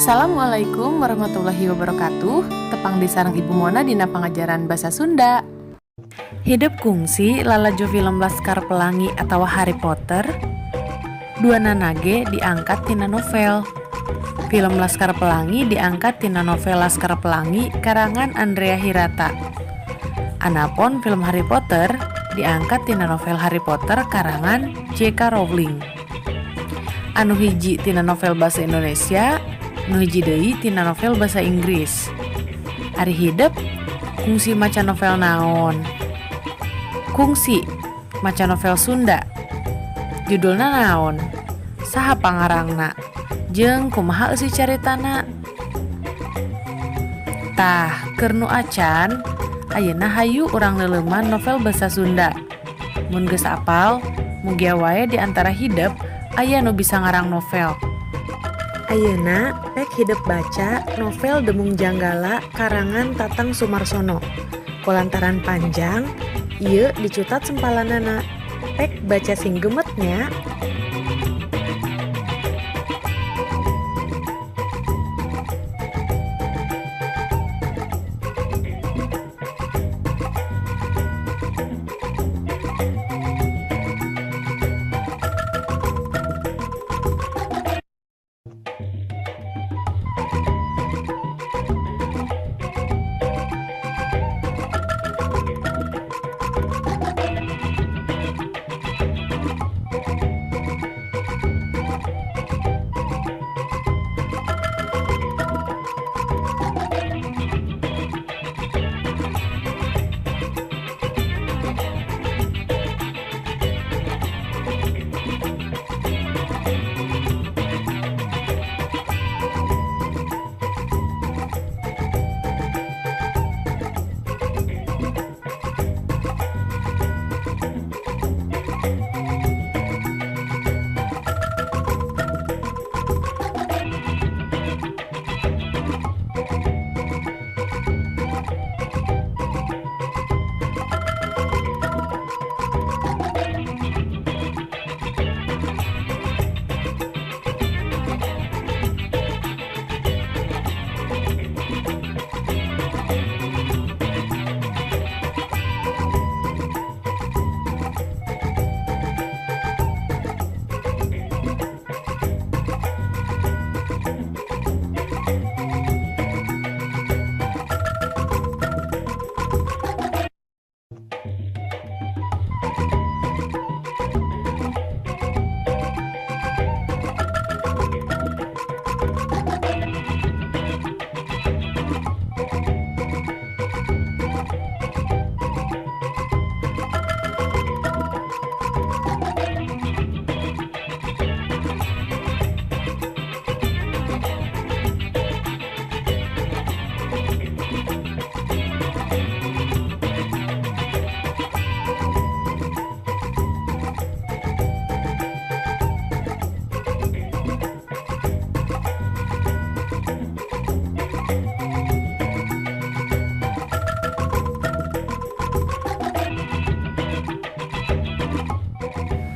Assalamualaikum warahmatullahi wabarakatuh. Tepang deui sareng Ibu Mona dina pangajaran Basa Sunda. Hidep kungsi lalajo film Laskar Pelangi atawa Harry Potter? Duanana ge diangkat tina novel. Film Laskar Pelangi diangkat tina novel Laskar Pelangi karangan Andrea Hirata. Anapon film Harry Potter diangkat tina novel Harry Potter karangan J.K. Rowling. Anu hiji tina novel basa Indonesia, nu hiji deui tina novel basa Inggris. Ari hidep kungsi maca novel naon? Kungsi maca novel Sunda. Judulna naon? Saha pangarangna? Jeung kumaha eusi caritana? Tah, keur nu acan, ayeuna hayu urang leuleuman novel basa Sunda. Mun geus apal, mugia wae di antara hidep aya nu bisa ngarang novel. Ayeuna pek hidep baca novel Demung Janggala karangan Tatang Sumarsono. Kulantaran panjang, ieu dicutat sempalanana. Pek baca sing gemet nya.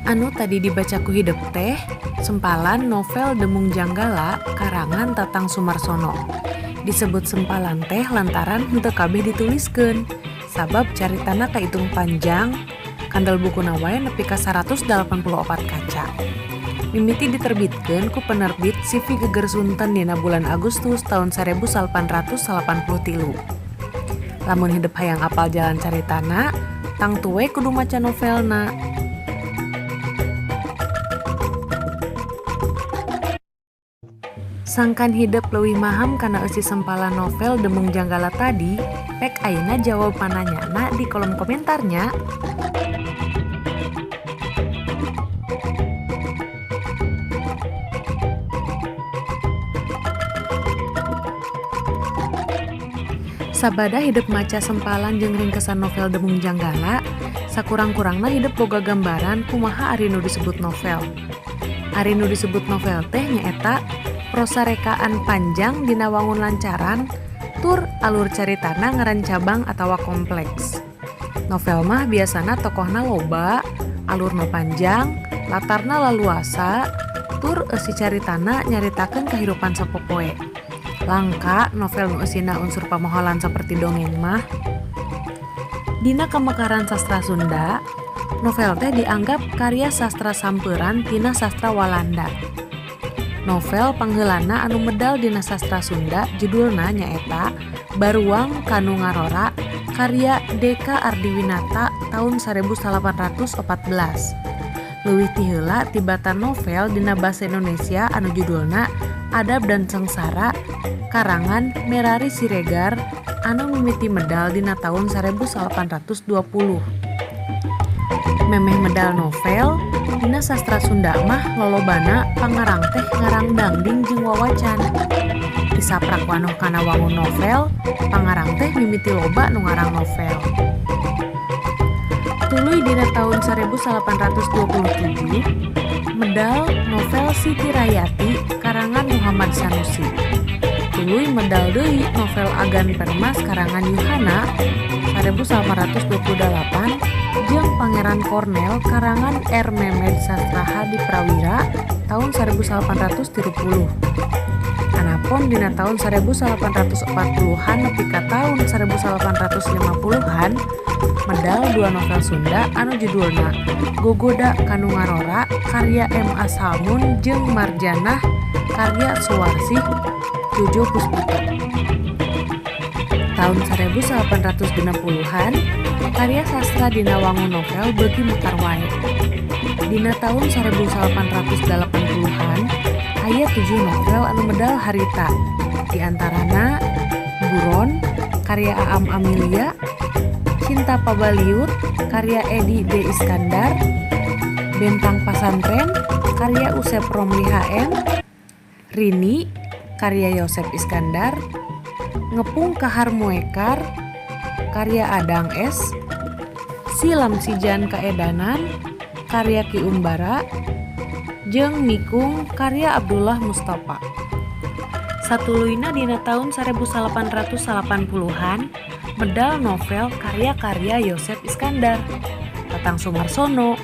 Anu tadi dibaca ku hidep teh sempalan novel Demung Janggala karangan Tatang Sumarsono. Disebut sempalan teh lantaran henteu kabeh dituliskeun, sabab caritana kaitung panjang, kandel bukuna wae nepi ka 184 kaca. Mimiti diterbitkeun ku penerbit CV Geger Sunten dina bulan Agustus tahun 1883. Lamun hidep hayang apal jalan caritana, tangtu we kudu maca novelna. Sangkan hidep leuwih maham kana eusi sempalan novel Demung Janggala tadi, pek ayeuna jawab pananyana di kolom komentar nya. Sabada hidep maca sempalan jeung ringkesan novel Demung Janggala, sakurang-kurangna hidep boga gambaran kumaha ari nu disebut novel. Ari nu disebut novel teh nyaeta prosa rekaan panjang dina wangun lancaran tur alur caritana ngaran cabang atawa kompleks. Novel mah biasana tokohna loba, alurna panjang, latarna laluasa, Tur eusi caritana nyaritakeun kahirupan sapopoe. Langka novel nu eusina unsur pamohalan saperti dongeng mah. Dina kamekaran sastra Sunda, novel teh dianggap karya sastra sampeuran tina sastra Walanda. Novel pangheulana anu medal dina sastra Sunda judulna nyaeta Baruang Kanu Ngarora karya Deka Ardiwinata taun 1814. Leuwih ti heula tibatan novel dina basa Indonesia anu judulna Adab dan Sengsara karangan Merari Siregar anu mimiti medal dina taun 1820. Memeh medal novel, dina sastra Sunda mah lolobana pangarang teh ngarang dangding jeung wawacan. Tisaprak wanoh kana wangun novel, pangarang teh mimiti loba nu ngarang novel. Tuluy dina taun 1827, medal novel Siti Rayati karangan Muhammad Sanusi. Tuluy medal deui novel Agan Permas karangan Yuhana 1828 jeung Pangeran Cornel karangan R. Memed Sastrahadiprawira taun 1830. Anapon dina taun 1840-an nepi ka taun 1850-an medal dua novel Sunda anu judulna Gogoda Kanu Ngarora karya M. A. Salmun jeung Marjanah karya Suwarsih Djojo Puspito. Taun 1860-an karya sastra dina wangun novel beuki mekar wae. Dina taun 1880-an aya 7 novel anu medal harita. Di antarana Buron karya Aam Amilia, Cinta Pabaliut karya Edi D. Iskandar, Bentang Pasantren karya Usep Romli HM, Rini karya Yosep Iskandar, Ngepung Kahar Moekar karya Adang S, Silam Sijan Kaedanan karya Ki Umbara, jeung Nikung karya Abdullah Mustafa. Satuluyna dina taun 1880-an medal novel karya-karya Yosep Iskandar, Tatang Sumarsono,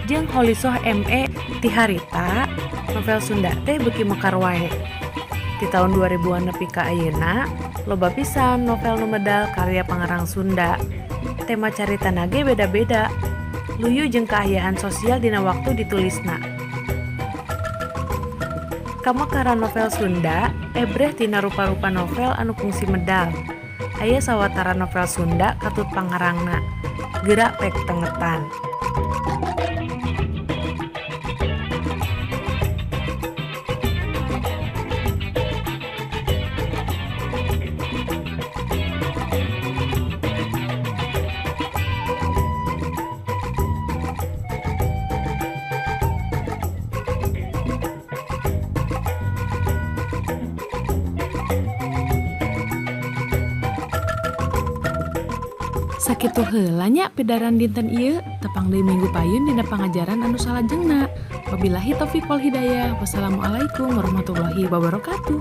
jeung Kholisoh M.E. Tiharita, novel Sunda teh beuki mekar wae. Ti taun 2000-an nepi ka ayeuna, loba pisan novel nu medal karya pangarang Sunda. Tema caritana ge beda-beda, luyu jeung kaayaan sosial dina waktu ditulisna. Kamekaran novel Sunda ebreh tina rupa-rupa novel anu kungsi medal. Aya sawatara novel Sunda katut pangarangna. Geura pek tengetan. Sakitu heula nya pidaran dinten ieu, tepang deui minggu payun dina pangajaran anu salajengna. Wabillahi taufik wal hidayah. Wassalamualaikum warahmatullahi wabarakatuh.